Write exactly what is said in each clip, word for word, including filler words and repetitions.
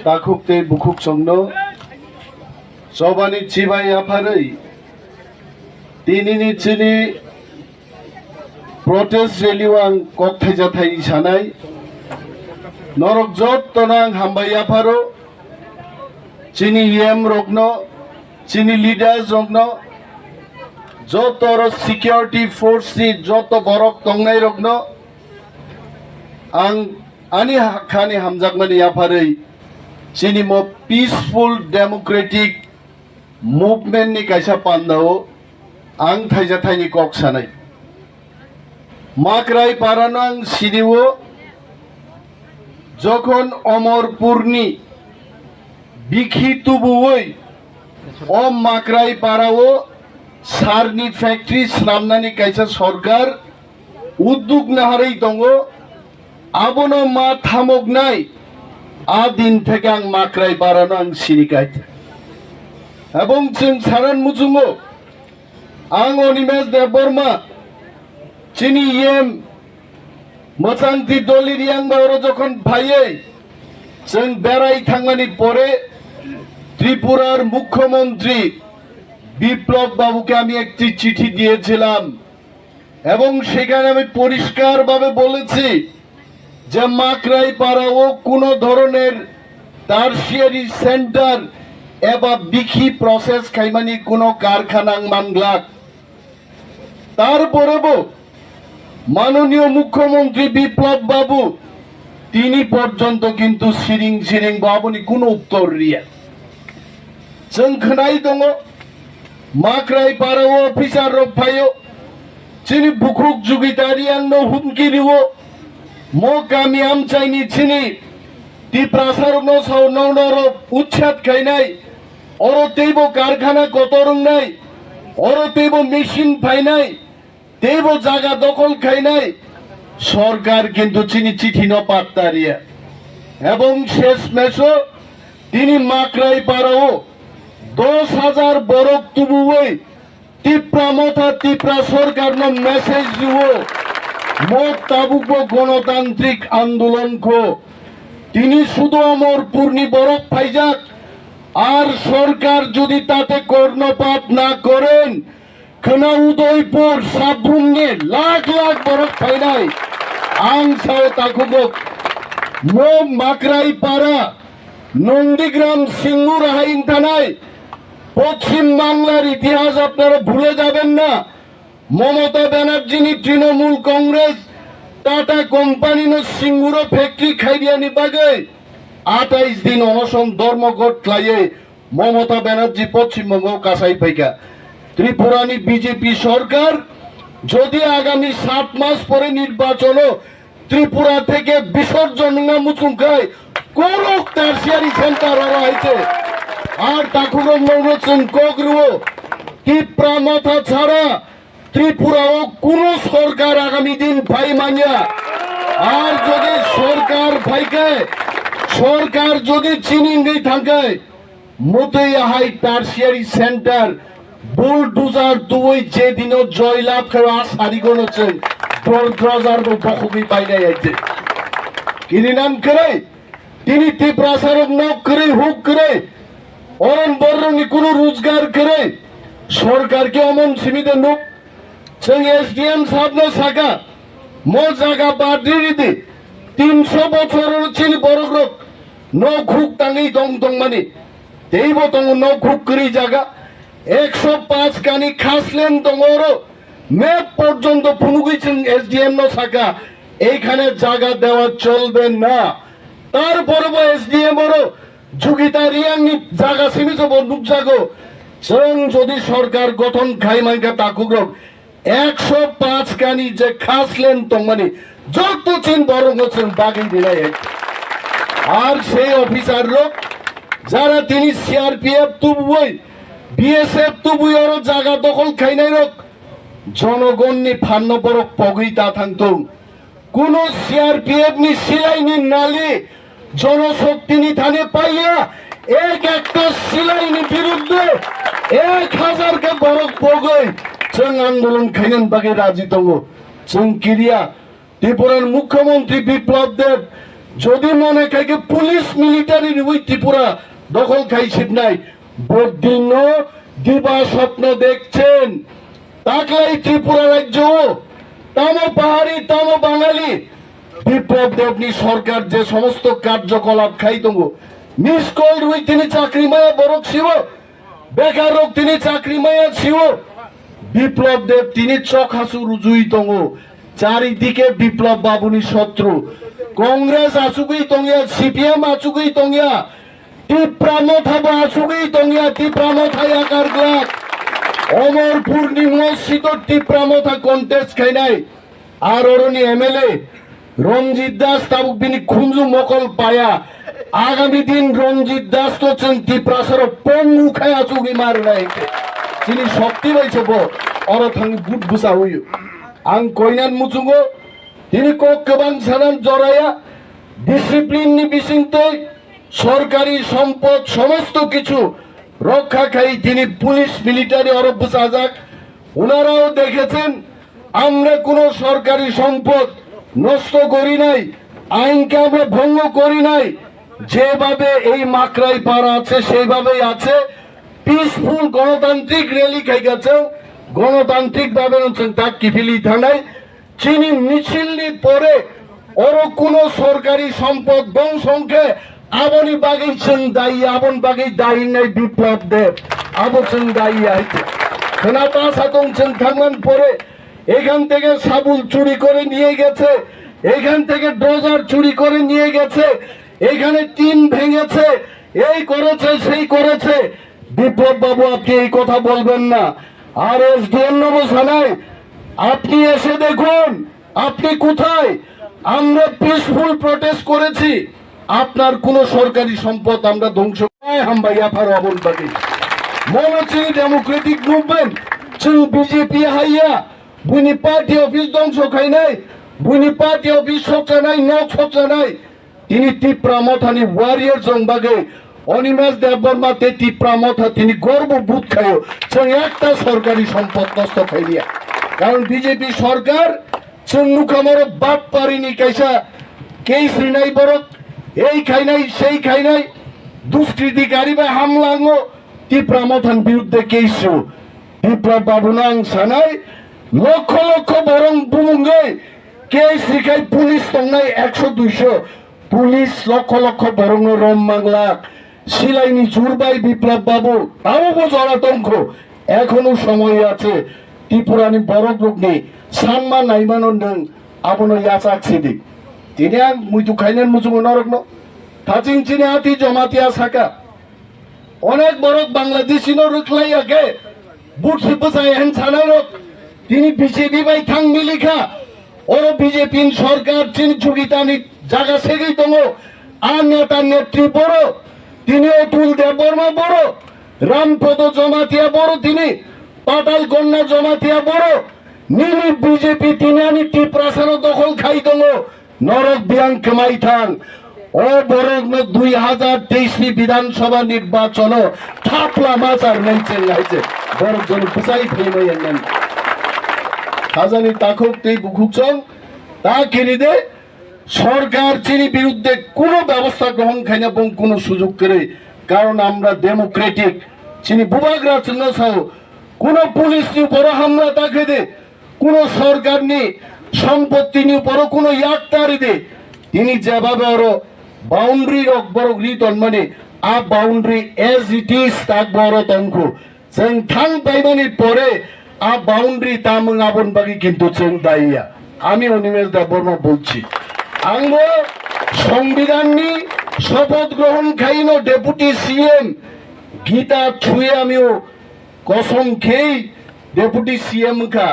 Takhuk tei bukhuk chwngno chobani chibai yapharwi tinini chini protest rally o ang kok thaisa thai sanai. Norok jottono ang hambai yapharo, chini E M rokno, chini leaders rokno, joto oro security force ni joto borok tongnai rokno ang ani ha-, khani hamjakmani yapharwi chini mo peaceful democratic movement ni kaisa pandao ang thaisa thaini kok sanai. Makrai parano ang sinio, jokhon Omorpurni bikhi tubuwi o Makrai parao sarni factory swnamnani kaisa sorkar udduk naharwi tongo, abono ma thamoknai a din theke ang Makrai parano ang sini kaita. Ebong chwng saran muchungo, ang Animesh Debbarma, chini E M Mwchangti Doli Riang ba oro jokhon phaiwi chwng berai thangmani pore Tripurar Mukhyamantri Biplab Babuke ami ekti chithi diyechellam. এবং সেখানে আমি পরিষ্কারভাবে বলেছি যে মাকড়াই পাড়াও কোনো ধরনের tertiary centre এবা বিখি প্রসেস খাইমানি কোনো কারখানা মানগ্লাক। তারপরেও মাননীয় মুখ্যমন্ত্রী বিপ্লব বাবু তিনি পর্যন্ত কিন্তু সিরিং সিরিং বাবুনি কোনো উত্তর Riya. Chwng khwnai tongo, Makrai parao officer rok phaio, chini bukhuk Jugita Riang no humki rio, mo kami amchaini chini Tiprasa rokno sao nono rok uchchat khainai, oro teibo karkhana kotor wngnai, oro teibo machine phainai, teibo jaga dokhol khainai sorkar kintu chini chithi no patta riya. Ebong ses meso tini Makrai parao dos hajar borok tubuwi Tipra Motha Tipra sorkar no message riwo, mo tabukbo gonotantrik andolon kho. Tini sudu Omorpurni borok phaijak, ar sorkar jodi tate kornopat na koren, Khwna Udaipur Sabrumni lakh lakh borok phainai. Ang sao takhukgo, mo Makrai para, Nondigram Singur hai wngthanai, Poschim Banglar itihas apnara bhule jaben na. Mamata Banerjee ni Trinamool Congress Tata Company no Singuro factory khairiyani bagwi atais din onoson dhormoghat khlaiwi Mamata Banerjee Poschim Bongo kasai phaikha. Tripura ni B J P sorkar jodi agami sat mas pore nirbachono Tripura theke bisorjon wngna muchung khai korok tertiary center oro hai se. Ar takhurok nokno chwng kok rwo, Tipra Motha chhara Tripura o kuno sorkar agami din phai manya. Ar jodi sorkar phai khe, sorkar jodi chini wngwi thang khe, Motwi ahai tertiary center bulldozer tuwi je dino joy lab khaio a sarigono chwng bulldozer bo bokhogwi painai hai je. Kini nan kwrwi, tini Tiprasa rok nok kwrwi, huk kwrwi, oron borrokni kunu rojgar kwrwi, sorkar khe omon simi de nuk. Chwng S D M sabno saka, mo jaga badri ridi, tinso bochor chini borok rok nok huk tangwi tong tongmani. Teibo tongo nok huk kwrwi jaga, ekso paanch kani khaslen tongo oro, map porjonto phunugwi chwng S D M no saka, এইখানে জায়গা দেওয়া চলবে না। তারপরে S D M oro Jugita Riang ni jaga simi se bo nukjago. Chwng jodi sorkar gothon khai mankha takhuk rok, ekso paanch kani je khas lane tongmani joto chin borok no chwng bagwi rinai hai. Ar sei officer rok jara tini C R P F tubui, B S F tubui oro jaga dokhol khainai rok jonogon ni phanno borok pogwi ta thangthung. Kuno C R P F ni silai ni nali Jonoshokti ni thani paiya, ek ekta silai ni birudde ek hazar khe borok pogwi chwng andolon khainani bagwi raji tongo. Chwng kiriya Tripura ni Mukhyamantri Biplab Deb Jodi mone khai khe police military riwi Tripura dokhol khai sibnai, bodinno diba sopno dekhchen. Taklai Tripura rajyo o tamo pahari, tamo bangali, Biplab Debni sorkar je somosto karjokolap khai tongo, miss call riwi tini chakri maya borok siwo, bekar rok tini chakri maya siwo. Biplab Deb tini chokhasu rujui tongo. Charidike Biplab Babuni sotru. Congress achugwi tongya, C P M achugwi tongya. Tipra Motha bo achugwi tongya, Tipra Motha yakar glak. Omorpur ni mosjid o Tipra Motha contest khainai. Ar oroni M L A Ranjit Das tabuk bini khunju mokol paya. Agami din Ranjit Das to chwng Tiprasa rok pongu khai achugwi marnai. Chini shokti bai se bo oro thangwi but bwsa huyu. Ang koinan muchungo tini kok kwbang sanan joraya discipline ni bisingtwi sorkari sompod somosto kichu rokha khai tini police military oro bwsajak. Unarao dekhechen, আমরা কোনো সরকারি সম্পদ নষ্ট করি নাই, আইনকে আমরা ভঙ্গ করি নাই। যেভাবে এই মাকড়াই পাড়া আছে সেইভাবেই আছে। Peaceful গণতান্ত্রিক rally khai gacchang, গণতান্ত্রিক ভাবে nung chwng tak kiphilwi thangnai. Chini michilni pore oro kuno sorkari sompod dhongso wngkhe aboni bagwi chwng dayi, aboni bagwi dayi wngnai Biplab Deb, abo chwng dayi hai khe. Khwna ta satong chwng thangmani pore এখান থেকে শাবল চুরি করে নিয়ে গেছে, এখান থেকে ডোজার চুরি করে নিয়ে গেছে, এখানে টিন ভেঙেছে, এই করেছে, সেই করেছে। বিপ্লব বাবু, আপনি এই কথা বলবেন না। আর এসডিএম নবসানায় আপনি এসে দেখুন, আপনি কোথায়? আমরা পিসফুল প্রটেস্ট করেছি, আপনার কোনো সরকারি সম্পদ আমরা ধ্বংস করে হামবাইয়া ফারো আবুল বাকি মনে হচ্ছে ডেমোক্রেটিক মুভমেন্ট। চুল বিজেপি হাইয়া বুনি পার্টি অফিস ধ্বংস খাইনাই, বুনি পার্টি অফিস সবচানাই, নক সবচানাই। Tini Tipra Mothani warrior chwng bagwi Animesh Debbarma tei Tipra Motha tini gorbo bood khaio, chwng ekta sorkari sompod nosto khailiya. Karon B J P sorkar chwng nukha moro Batparini kaisa case rinai borok, ei khainai, sei khainai, duskriti gari bai hamla wngo, Tipra Mothani biruddhe case rw. Biplab Babuno ang sanai, lokho lokho borok bumungwi case rikhai police tongnai ekso duiso, police lokho lokho borokno rom mangla, silaini jur bai Biplab Babu tabukbo jora tongkho, ekhono somoy ache, Tripurani borok rokni sanma naimano nwng abono yachak sidi. Tini ang muitu khainani muchungo norokno, thaching chini ati Jamatia saka, Onek borok Bangladeshi no rwkhlai ya khe, but se bwsai hen sana rok. Tini B J P bai thang milikha. Oro B J P ni sorkar chini chugitani jaga segwi tongo. A neta netri boro, tini Atul Debbarma boro, Rampodo Jamatia boro, tini Patal Konna Jamatia boro. Nini B J P tini ani Tiprasa no dokhol khai tongo. Norok biyang kwmai thang. O borokno dui hazar teis ni Bidhan Sabha nirbachano thapla ma charnai cheng hai se. Borok jono bwsai phaimai yang nani. Khajani takhuk tei bukhuk chong ta kiri de. Sorkar chini biruddhe kuno byabostha grohon khaina bong kuno sujug kwrwi. Karon amra democratic. Chini bubagra chwngno sao. Kuno police ni uporo hamla ta khe de. Kuno sorkarni sompottini uporo kuno yak ta ride. Tini jebhabe oro boundary rok borok ri tonmani, a boundary as it is tak bo oro tongkhu. Chwng thang paimani pore a boundary tamung aboni bagwi kintu chwng daiya. আমি অনিমেষ দেববর্মা বলছি, আমিও সংবিধাননি শপথ গ্রহণ খাইনো deputy CM Gita ছুঁয়ে আমিও কসম খেয়েই ডেপুটি সিএম খা,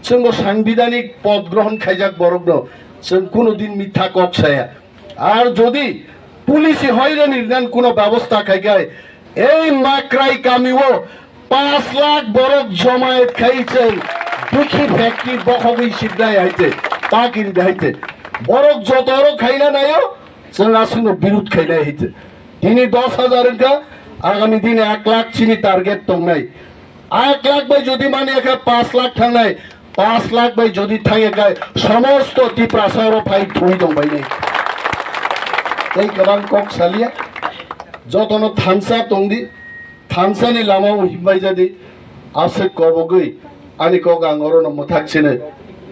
chwngbo সাংবিধানিক পদ গ্রহণ khaijak borokno chwng kuno din mitha kok saya. Ar jodi police hoirani nan kuno byabostha khaikai, ei Makrai kamio পাঁচ lakh borok jomayet khai chwng bikhi factory bokhogwi sibnai haite, ta kiri haite. Borok joto oro khaina naio, chwng aswkno birud khainai haite. Tini dos hajar wngkha, agami din ek lakh chini target tongnai. Ek lakh bai jodi mani ekha পাঁচ লাখ thangnai, পাঁচ lakh bai jodi thangya khai, somosto Tiprasa oro phai thwi tongbainai. Tei kwbang kok salia, jotono thansa tongdi, thansani lamao himbai jadi, aswk kobogwi ani kok ang orono mwthak sino.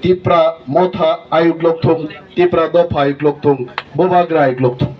Tipra motha ayuk lokthung, Tipra dopha ayuk lokthung, Bubagra ayuk lokthung.